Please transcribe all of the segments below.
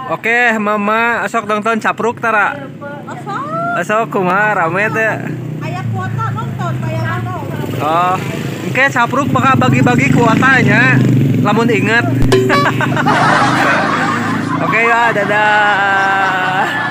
Oke, Mama sok nonton capruk tara. Sok kumaha rame teh. Aya kuota nonton, aya nonton. Oh, engke capruk bakal bagi-bagi kuotanya. Lamun inget. Oke ya, dadah.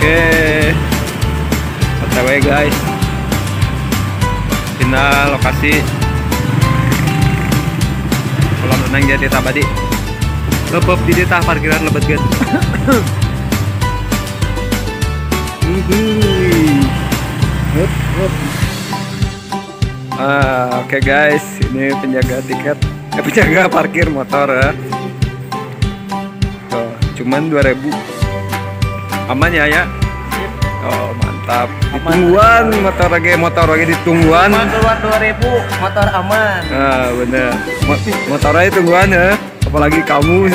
Oke, OTW guys, pindah lokasi kolam renang Jati Tabadi. Lepep di tah parkiran lebet get. Oke guys, ini penjaga tiket, penjaga parkir motor ya. Tuh, cuman 2000. Aman ya ya? Oh mantap. Ditungguan motor lagi ditungguan. Cuma keluar 2000, motor aman. Ah bener. Motornya tungguan ya, apalagi kamu.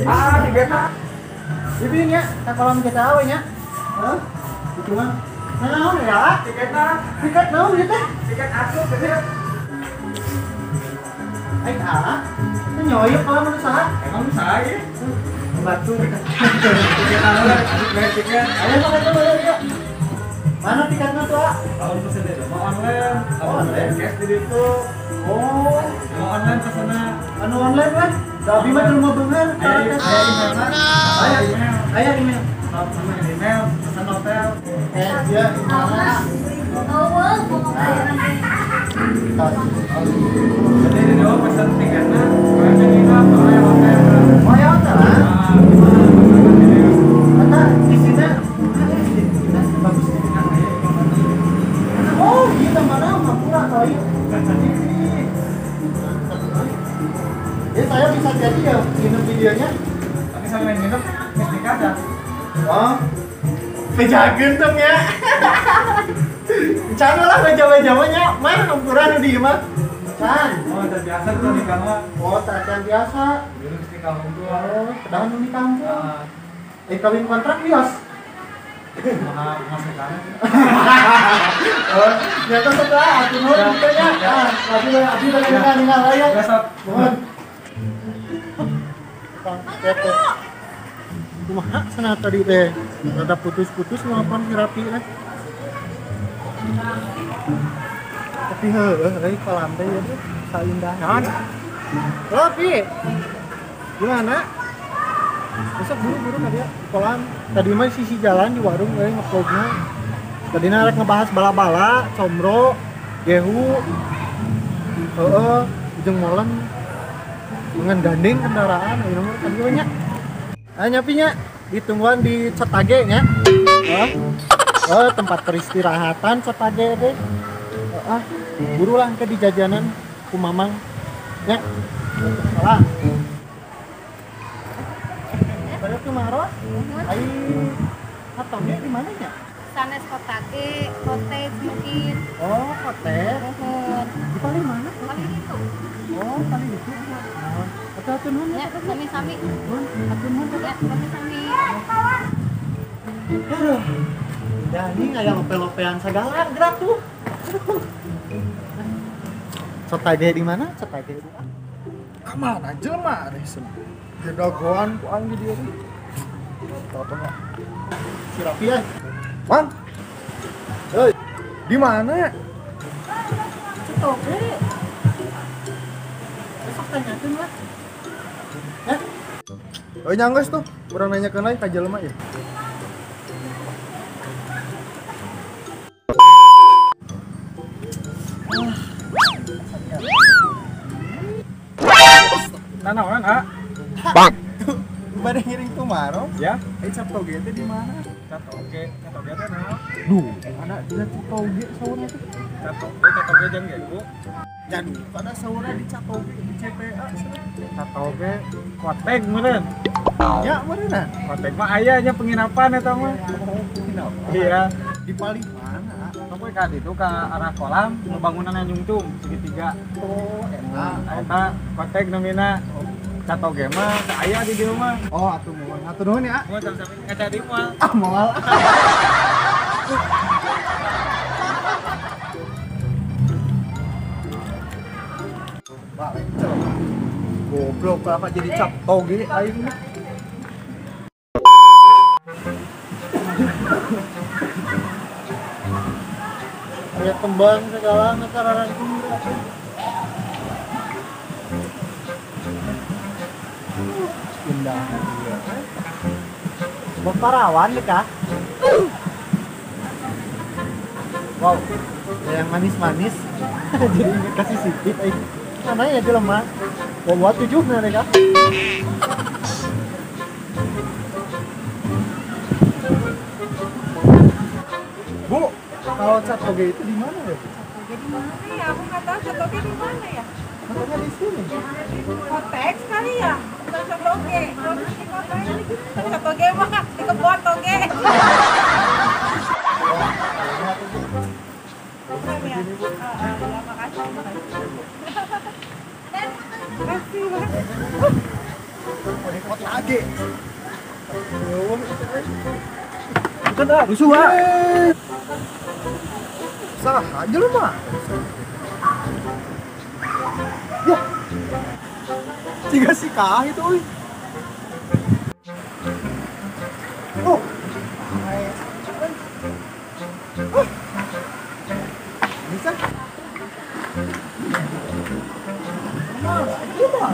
Ah, tiketnya. Ibu nya, ka kolam kita we nya. Hah? Itu mah. Naon ya? Tiketna. Tiket naon ieu teh? Tiket asup teh. Ai ah. Teu nyoyok kolam anu saha? Emang saha ieu? Batu. Tiket anu asup tiket. Ayo sok eta bayar ya. Mana tiketnya tuh, ah? Kalau pesen itu mau online, oh, online cash di situ. Oh, mau online pesena. Anu online kan? Tapi mah di rumah bener. Aya email. Aya email. Sama email, pesan hotel. Dia email. Jadi di bawah pesan tiketnya, kalian nginap, aya hotel. Oh, aya hotel ah. Kata di sini bagus. Oh, gitu mana Mapura kali. Ya saya bisa jadi ya nginep videonya. Tapi saya main nginep mesti kada. Oh. Bejageun tong ya. Can lah beja-beja mah nya. Mah hampura nu di imah. Can. Oh, udah biasa tuh nikah mah. Oh, can biasa. Dulu mesti kampung. Oh, padahal nu di kampung. Kawin kontrak bios. Maha masuk kanan. Oh, nyata setelah aku nuhun kitu nya. Ah, abi bade ninggal aya. Nuhun. Kumaha cenah tadi teh? Rada putus-putus nelpon si Rapi teh. Tapi heueuh euy kolam teh ieu teh saindah. Naon? Rapi. Gimana? Besok buru-buru tadi ya di kolam. Tadi mah sisi jalan di warung euy ngevlogna. Tadi rek ngebahas bala-bala, comro, gehu. Heeh, jeung molen dengan gandeng kendaraan ayo nomor tadi we nya. Ah nyapi nya ditungguan di Cetage nya. Heeh. Oh, tempat peristirahatan Cetage teh. Heeh. Buru lah ke di jajanan ku Mamang. Nya. Salah. Pada kemarin, ai ataunya di mana nya? Sanes Kotake, cottage mungkin. Oh, cottage. Nuhun. Di paling mana? Paling itu. Oh, paling itu. Oh, atuh nuhun ya, sami-sami. Nuhun, atuh nuhun. Ya, sami-sami. Aduh. Ya ini kayak lope-lopean segala gerak tuh. Sotage di mana? Sotage di mana? Kamana jelema resen. Dagoan ku aing di dieu. Telepon lah. Si Rafi ya. Bang. Hei. Di mana? Sotage. Besok tanyakeun lah. Hah? Oh nyanggeus tuh, urang nanyakeun lain ka jelema ya. Nanaonan, ah? Bang. Bade ngiring tumaro? Ya. Cap toge teh di mana? Cap toge teh naon? Duh, ada dina cap toge saurna teh. Cap toge jang ge, Bu. Jadu, pada saurna di cap toge di CPA cenah. Cap toge koteg meureun. Ya, meureunna. Koteg mah aya nya penginapan eta mah. Oh, penginapan. Iya. Di paling mana? Sampai ka ditu ka arah kolam, bangunan yang nyungcung segitiga. Oh, eta. Eta koteg namina. Catoge mah aya di dieu mah. Oh, atuh nuhun. Atuh nuhun ya. Moal sami-sami ngaca di moal. Ah, moal. Balik coba. Goblok kenapa jadi cap toge aing mah. Aya kembang segala ngekararan kuda. Indah juga. Parawan deh kah? Wow, yang manis-manis. Jadi inget kasih sipit. Mana ya jelema? Bawa 7 nah deh kah? Bu, kalau cap toge itu di mana ya? Cap toge di mana ya? Aku nggak tahu cap toge di mana ya. Katanya di sini. Kotek sekali ya. Bukan cap toge. Kalau di kota ini cap toge mah di kebun toge. Bukan ya? Ya, makasih, makasih. Makasih, makasih. Kok lagi? Bukan ah, rusuh ah. Salah aja lu mah. Ya. Tiga si kah itu, oi. Oh. Oh. Bisa? Mana itu mah?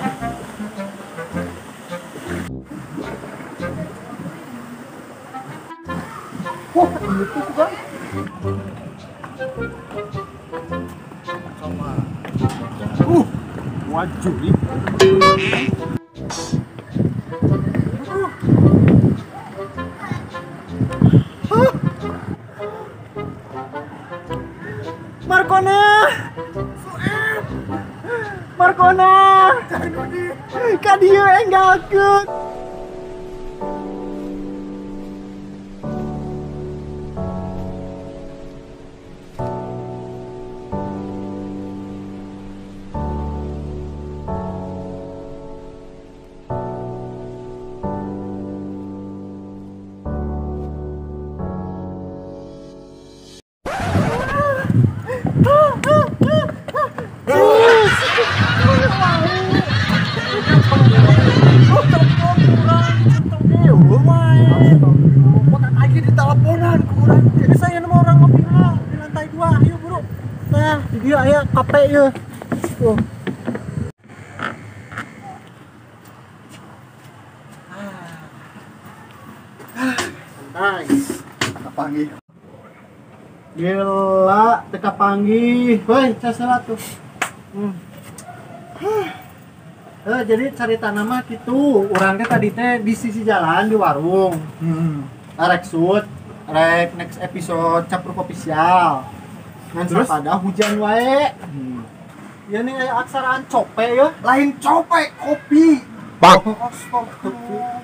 Wah, itu kan. Sama. Wajib. Markona. Markona. Ka dieu enggalkeun. Dia aya kape ya. Tuh. Nice. Kapanggih. Gila, teu kapanggih. Woi, casela tuh. Jadi carita nama gitu, urang teh tadi teh di sisi jalan di warung. Rek shoot, rek next episode Capruk Official. Ngan pada hujan wae. Ya nih aya aksaraan cope ya. Lain cope, kopi. Bang. Astagfirullah.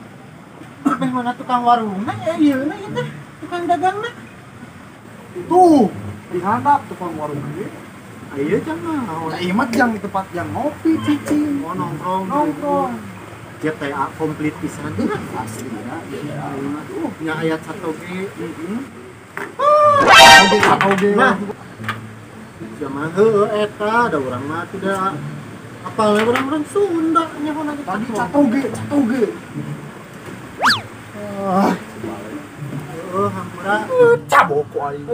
Meh mana tukang warungna ya ieu na ieu teh, tukang dagangna. Tuh, dihandap tukang warung ieu. Ayo jangan. Nah, ieu mah jang di tempat yang ngopi cicing. Oh, nongkrong. Nongkrong. GTA komplit pisan asli ya. GTA nya aya catoge. Heeh. Nah. Zaman heueuh eta da urang mah tidak apal urang-urang Sunda nya tadi catoge, catoge. Ah. Heueuh hampura cabok ku aing.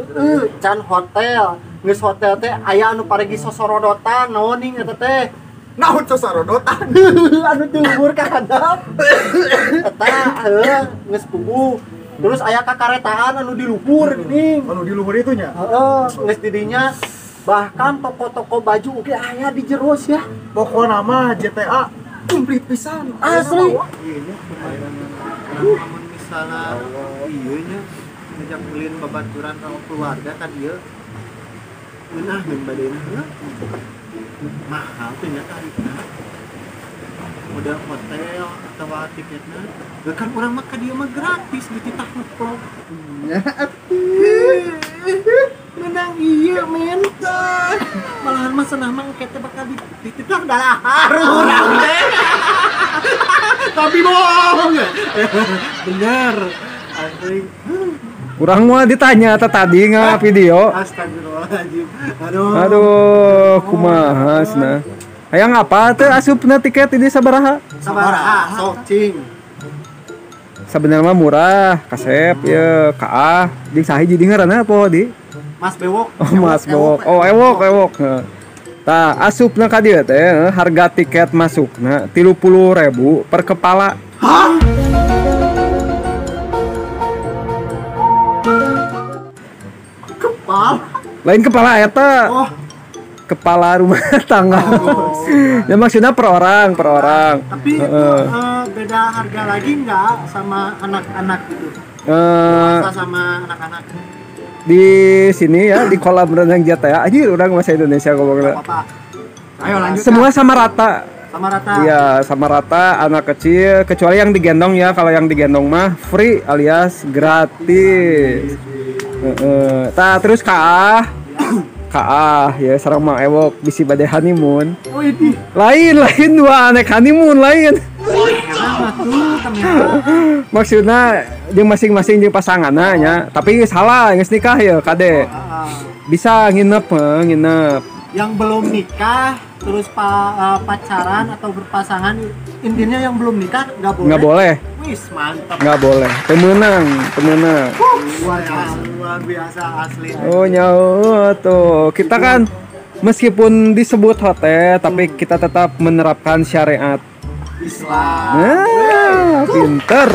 Can hotel. Geus hotel teh aya anu paregi sosorodotan naon ning eta teh. Naon sosorodotan? Anu timbur ka handap. Eta heueuh geus puguh. Terus aya kakaretaan anu di luhur geuning. Anu di luhur itu nya? Heeh, geus di dinya bahkan toko-toko baju oge aya di jero ya. Pokona mah GTA komplit pisan. Asli. Ieu nya lamun misalna ieu nya ngajak ulin babaturan ka keluarga kan ieu. Ngeunah mun badena. Mahal teh nya tarifna. Model hotel atau tiketna. Kan urang mah ka dieu mah gratis dititah ngeplok. Nya atuh. Menang iya mentor. Malahan mah senah mah engke teh bakal dititah dalahar urang teh. Tapi bohong. Bener. Asli. Urang mah ditanya tadi nga video. Astagfirullahaladzim. Aduh. Aduh, kumaha cenah. Hayang apa teh asupna tiket ini sabaraha? Sabaraha sok cing. Sebenarnya mah murah, kasep ya, KA, jeung saha jadi ngaranna apa di? Mas Bewok. Oh, Mas Bewok. Oh, Ewok, Ewok. Tah, asupna ka dieu teh harga tiket masukna 30.000 per kepala. Hah? Kepala? Lain kepala eta. Oh. Kepala rumah tangga. Oh. Ya maksudnya per orang, per orang. Tapi itu beda harga lagi nggak sama anak-anak gitu? Dewasa sama anak-anak. Di sini ya di kolam renang GTA. Anjir, orang bahasa Indonesia ngomongnya. Apa-apa. Ayo lanjut. Semua sama rata. Sama rata. Iya, sama rata anak kecil kecuali yang digendong ya. Kalau yang digendong mah free alias gratis. Tah terus KA. KA ya sareng Mang Ewok bisi bade honeymoon. Oh ini. Lain lain dua anek honeymoon lain. Maksudnya jeung masing-masing jeung pasanganna nya, tapi salah geus nikah ya kade. Bisa nginep, nginep. Yang belum nikah terus pacaran atau berpasangan, intinya yang belum nikah nggak boleh. Nggak boleh. Wis mantap. Nggak boleh. Temenang, temenang. Luar biasa asli. Oh nyawa tuh. Kita kan meskipun disebut hotel, tapi kita tetap menerapkan syariat Islam. Nah, pinter.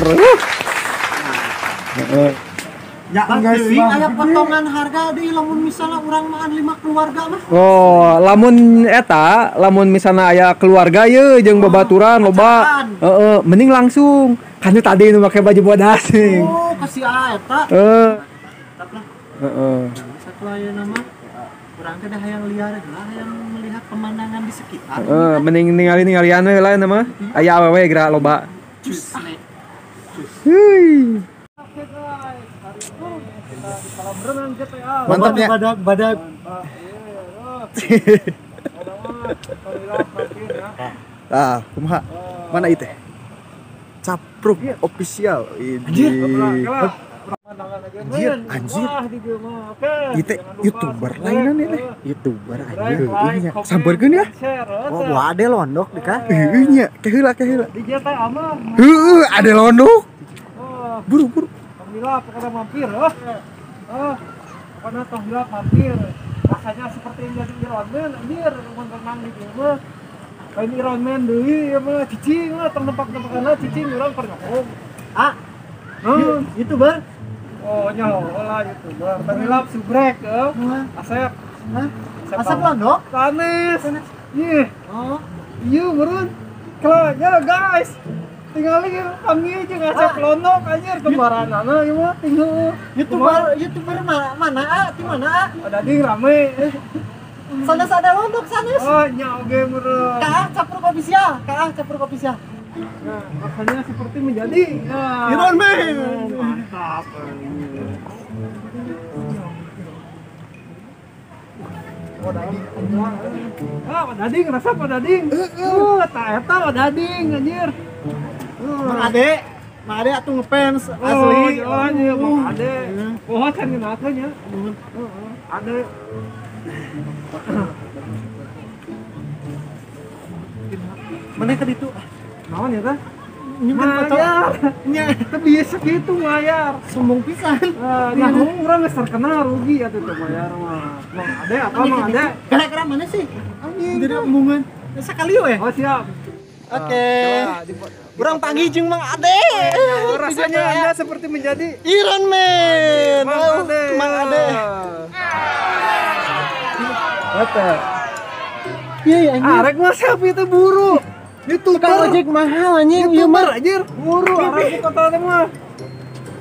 Ya enggak sih, aya potongan harga deui lamun misalnya urang makan 5 keluarga mah. Oh, lamun eta, lamun misalnya aya keluarga ye jeung babaturan loba. Heeh, mending langsung. Kan tadi nu make baju bodas. Oh, kasih A eta. Heeh. Mantap lah. Heeh. Satu aya nama urang teh dah hayang liar lah, hayang melihat pemandangan di sekitar. Heeh, mending ningali-ningalian we lah nama. Aya awewe geura loba. Cus. Heuy. Mantapnya. Badak badak. Ah, kumaha? Mana itu? Capruk official. Anjir. Anjir, anjir. Itu YouTuber lainan ini. YouTuber anjir. Iya, sampeurkeun ya. Oh, wah ade londok di ka. Heueuh nya, keheula keheula. Di GTA mah. Heueuh, ade londok. Buru-buru. Alhamdulillah pokoknya mampir oh. Oh, pokoknya alhamdulillah mampir. Rasanya seperti yang jadi Iron Man, anjir, mun renang di dieu mah. Lain Iron Man deui ieu mah cicing lah tong nempak-nempakanna cicing urang pernah. Ah. YouTuber. Oh, nyaho lah YouTuber. Tangilap subrek eueuh. Asep. Hah? Asep londok? Sanes. Ih. Oh. Ieu meureun. Kela ya guys. Tinggal lagi panggil jeung Asep Londok anjir kembaranana ieu mah tinggal YouTuber mana ah di mana ah ada ding rame sanes ada Londok sanes. Oh nya oge meureun KA Capruk official, KA Capruk official. Nah, rasanya seperti menjadi ya, Iron Man. Mantap. Ah, Pak Dading, rasa Pak Dading. Eta Pak Dading anjir. Mang Ade. Mang Ade atuh ngefans asli. Oh, iya Mang Ade. Poho can ngeunakeun nya. Heeh, Ade. Mana ka ditu? Naon ya teh? Mayar. Nya, teu biasa kitu mayar. Sombong pisan. Nah, urang geus terkenal rugi atuh teu mayar mah. Mang Ade apa Mang Ade? Gara-gara mana sih? Anjing. Jadi omongan. Sekali we. Oh, siap. Oke. Urang panggil jeung Mang Ade. Rasanya Anda seperti menjadi Iron Man. Mang Ade. Mang Ade. Eta. Iya, anjing. Arek mah siapa itu buru. Tukang ojek mahal anjing, YouTuber anjir. Buru arek di kota teh mah.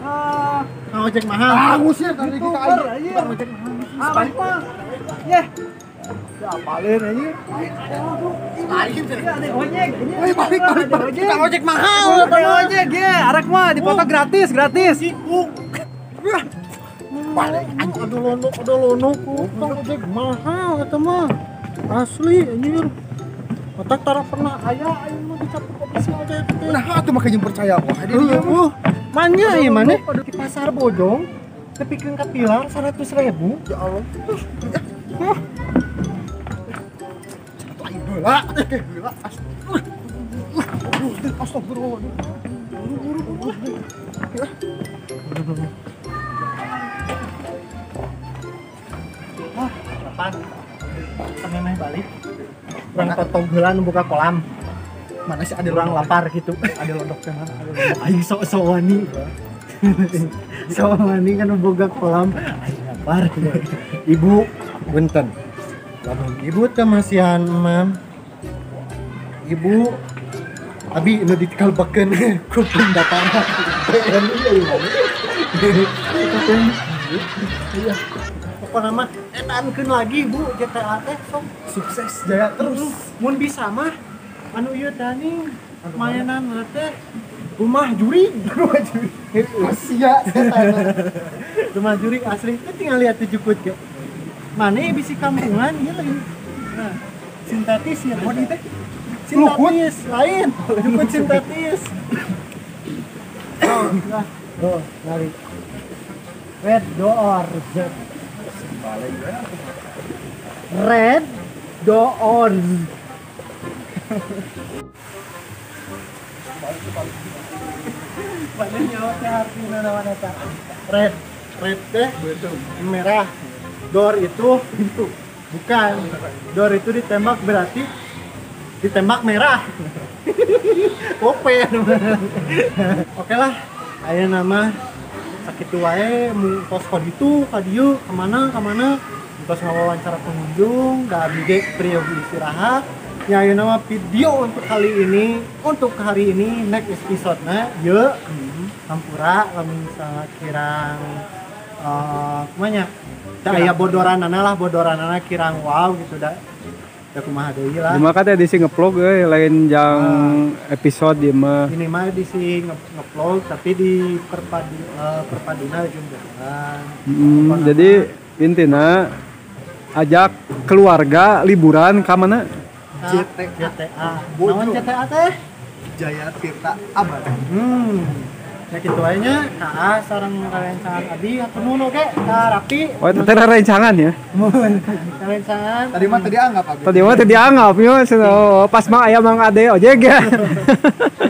Ah, tukang ojek mahal. Ah, ngusir tadi kita anjir. Tukang ojek mahal. Arek mah. Yeh. Ya apalin anjir. Lain ada ojek anjir. Woi, balik. Tukang ojek mahal, tukang ojek ye. Arek mah dipoto gratis, gratis. Balik anjing. Aduh lono, tukang ojek mahal eta mah. Asli anjir. Otak tara pernah aya aing mah dicapuk komisi ojek teh. Nah, atuh mah jeung percaya wah di dieu mah. Manya ieu maneh di pasar Bojong tepikeun ka pilar 100.000. Ya Allah. Aing heula, heula. Astagfirullah. Buru-buru. Wah, kapan? Kami meh balik. Urang potong heula nu buka kolam. Mana sih ada urang lapar gitu. Ada lodok teh mana? Ada lodok. Aing sok-sok wani. Sok wani kan boga kolam. Aing lapar. Ibu, punten. Lamun ibu teh masihan mam. Ibu abi nu dikalbakeun ku pendatang TNI ieu. Iya. Pokokna mah etankeun lagi Bu GTA teh sok sukses jaya terus. Mun bisa mah anu ieu teh nih mainan teh rumah juri, rumah juri. Asia rumah juri asli itu tinggal lihat tuh jukut ge. Mana bisi kampungan ieu lain. Nah, sintetis ya teh. Sintetis lain, jukut sintetis. Oh, nah. Oh, lari. Red door Z. Red door. Mana nyawa teh artina naon eta? Red, red teh merah. Door itu pintu. Bukan. Door itu ditembak berarti ditembak merah. Ope. Oke lah, aya nama sakitu wae mung tos ka ditu ka dieu ka mana tos ngawawancara pengunjung da abdi ge priyogi istirahat. Ya ayeuna mah video untuk kali ini, untuk hari ini next episode na ye hampura lamun misalnya kirang kumaha nya da aya bodoranana lah, bodoranana kirang wow gitu da da kumaha deui lah. Maka teh edisi ngevlog euy lain jang episode ieu mah. Ini mah edisi ngevlog tapi di perpaduna jeung jalan. Jadi intina ajak keluarga liburan ka mana? GTA. Naon GTA teh? Jaya Tirta Abadi. Ya kitu wae nya ka sareng rerencangan abi hatur nuhun oge ka Rapi. Oh, itu teh rerencangan ya? Mun rerencangan. Tadi mah teu dianggap abi. Tadi mah teu dianggap nya pas mah aya Mang Ade ojek ya.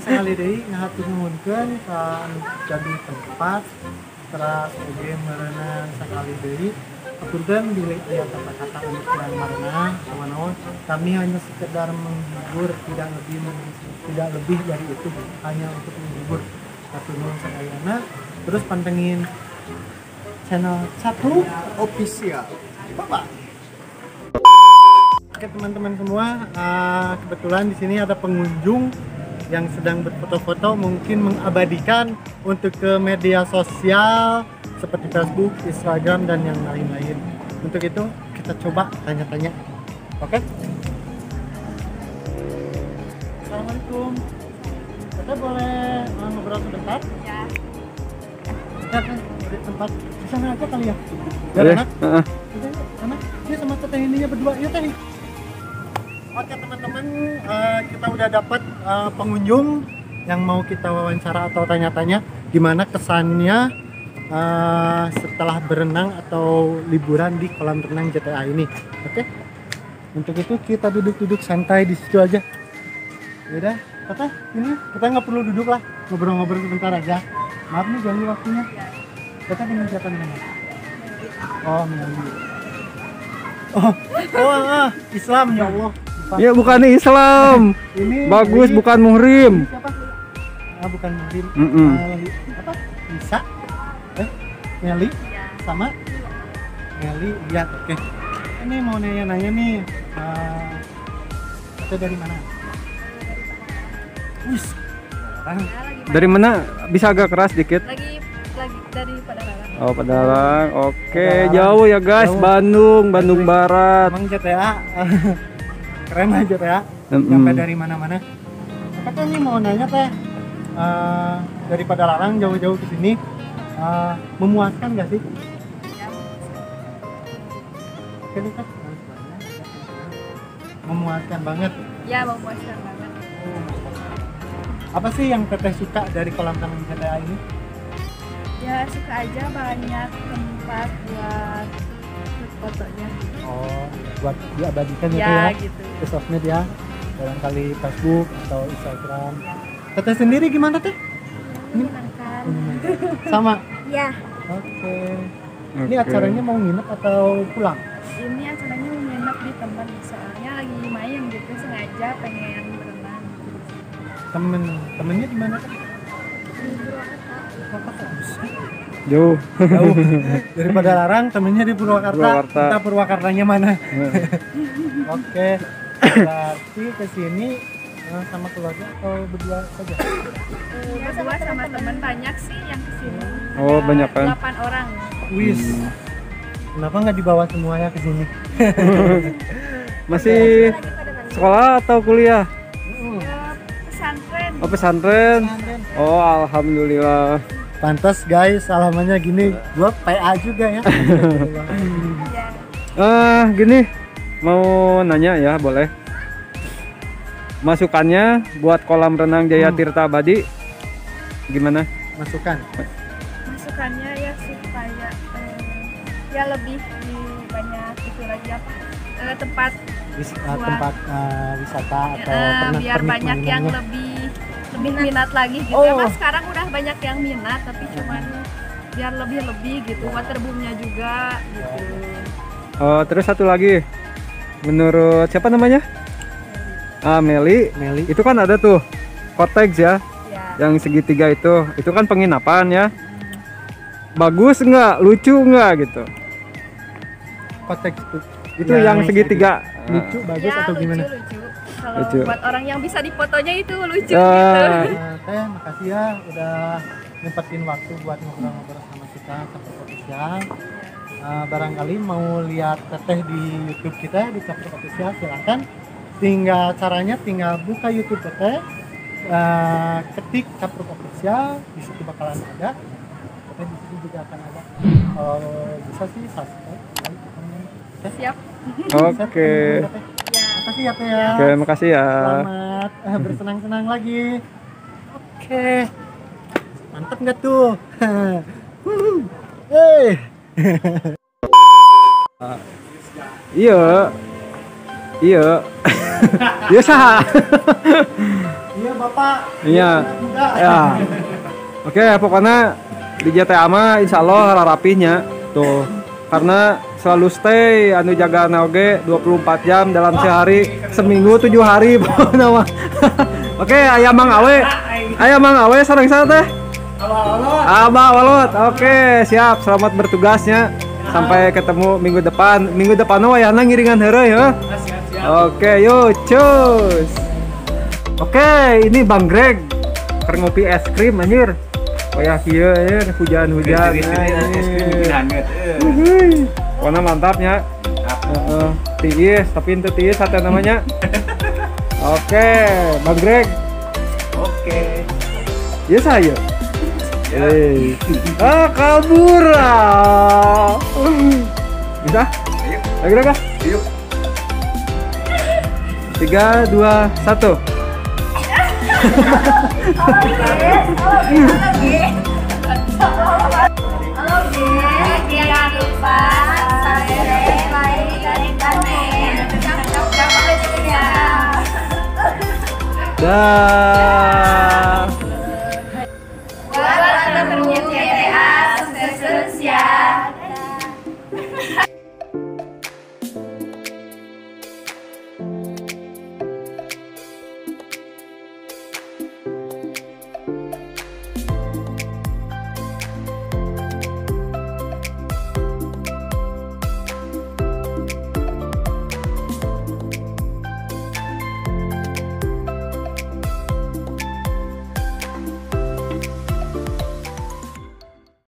Sekali deui ngahatur nuhunkeun ka anu jadi tempat teras oge meureunan sakali deui. Punten bilih aya kata-kata anu kurang marna kumaha kami hanya sekedar menghibur, tidak lebih dari itu, hanya untuk menghibur. Hatur nuhun sadayana. Terus pantengin channel Capluk Official. Bye bye. Oke teman-teman semua, kebetulan di sini ada pengunjung yang sedang berfoto-foto, mungkin mengabadikan untuk ke media sosial seperti Facebook, Instagram, dan yang lain-lain. Untuk itu kita coba tanya-tanya. Oke? Assalamualaikum. Kita boleh ngobrol sebentar? Ya. Kita kan di tempat di sana aja kali ya. Biar enak. Enak. Dia sama teteh ininya berdua. Iya teh. Oke teman-teman, kita udah dapat pengunjung yang mau kita wawancara atau tanya-tanya gimana kesannya setelah berenang atau liburan di kolam renang JTA ini. Oke? Untuk itu kita duduk-duduk santai di situ aja. Yaudah, Teteh, ini kita nggak perlu duduk lah, ngobrol-ngobrol sebentar aja. Maaf nih ganggu waktunya. Teteh dengan siapa namanya? Oh, Meli. Oh, Islam ya Allah. Ya bukan Islam. Ini bagus ini, bukan muhrim. Ini siapa? Ah, bukan muhrim. Apa? Lisa? Meli? Sama? Meli, lihat, oke. Ini mau nanya-nanya nih. Teteh dari mana? Wis. Dari mana? Bisa agak keras dikit. Lagi dari Padalarang. Oh, Padalarang. Oke, Padalarang. Jauh ya guys, jauh. Bandung Barat. Emang JTA. Keren lah JTA. Sampai dari mana-mana. Apa nih mau nanya teh? Dari Padalarang jauh-jauh ke sini, memuaskan nggak sih? Ya. Oke nih, Teh. Memuaskan banget. Ya, memuaskan banget. Apa sih yang Teteh suka dari kolam renang JTA ini? Ya, suka aja banyak tempat buat fotonya. Oh, buat diabadikan gitu ya, ya? Gitu. Ke sosmed ya, barangkali Facebook atau Instagram. Ya. Teteh sendiri gimana Teh? Menyenangkan. Sama? Ya. Oke. Ini acaranya mau nginep atau pulang? Ini acaranya mau nginep di teman, soalnya lagi main gitu, sengaja pengen berenang. Temennya di mana Teh? Di Purwakarta. Jauh. Jauh. Dari Padalarang temennya di Purwakarta. Kita Purwakartanya mana? Oke. Berarti kesini sama keluarga atau berdua saja? Berdua sama teman, banyak sih yang kesini. Oh, banyak kan? 8 orang. Wis. Kenapa nggak dibawa semuanya ke sini? Masih sekolah atau kuliah? Pesantren. Oh, pesantren. Oh, alhamdulillah. Pantas guys, salamannya gini. Gua PA juga ya. Gini, mau nanya ya, boleh? Masukannya buat kolam renang Jaya Tirta Abadi gimana? Masukan. Masukannya ya supaya ya lebih banyak itu lagi apa? Tempat buat, tempat wisata atau biar banyak yang lebih minat lagi gitu. Oh. Emang sekarang udah banyak yang minat tapi cuman biar lebih gitu, waterboomnya juga gitu. Oh, terus satu lagi, menurut siapa namanya? Ah, Meli. Meli. Itu kan ada tuh cottage ya, ya, yang segitiga itu kan penginapan ya. Bagus nggak? Lucu nggak gitu? Cottage itu ya, yang segitiga. Lucu, bagus ya, atau lucu, gimana? Lucu. Kalau lucu. Buat orang yang bisa difotonya itu lucu gitu. Teh, makasih ya udah nyempetin waktu buat ngobrol-ngobrol sama kita Capruk Official. Barangkali mau lihat Teteh di YouTube kita di Capruk Official, silahkan. Tinggal caranya tinggal buka YouTube Teteh, ketik Capruk Official, di situ bakalan ada. Teteh di situ juga akan ada. Kalau bisa sih subscribe, like, komen. Siap. Oke. Makasih ya Teh ya. Oke, makasih ya. Selamat bersenang-senang lagi. Oke. Mantap nggak tuh? Hey. Iya. Iya. Iya sah. Iya Bapak. Iya. Ya. Oke, pokoknya di JTA mah insya Allah rapihnya tuh. Karena selalu stay anu jaga oge 24 jam dalam sehari, seminggu 7 hari pokoknya mah. Oke, aya Mang Awe. Aya Mang Awe sareng saha teh? Abah Walot. Oke, siap. Selamat bertugasnya. Sampai ketemu minggu depan. Minggu depan wayahna ngiringan heureuy heuh. Oke, yuk cus. Oke, ini Bang Greg keur ngopi es krim anjir. Wayah kieu anjir, hujan-hujan. Es krim bikin hangat. Warna mantapnya. Heeh, tiis, tapi itu tiis sate namanya. Oke, Bang Greg. Oke. Ya saya. Hey. Ah, kabur ah. Bisa? Ayo. Ayo, Greg ah. Yuk. 3, 2, 1. Halo, jangan lupa subscribe, like, dan komen. Dah.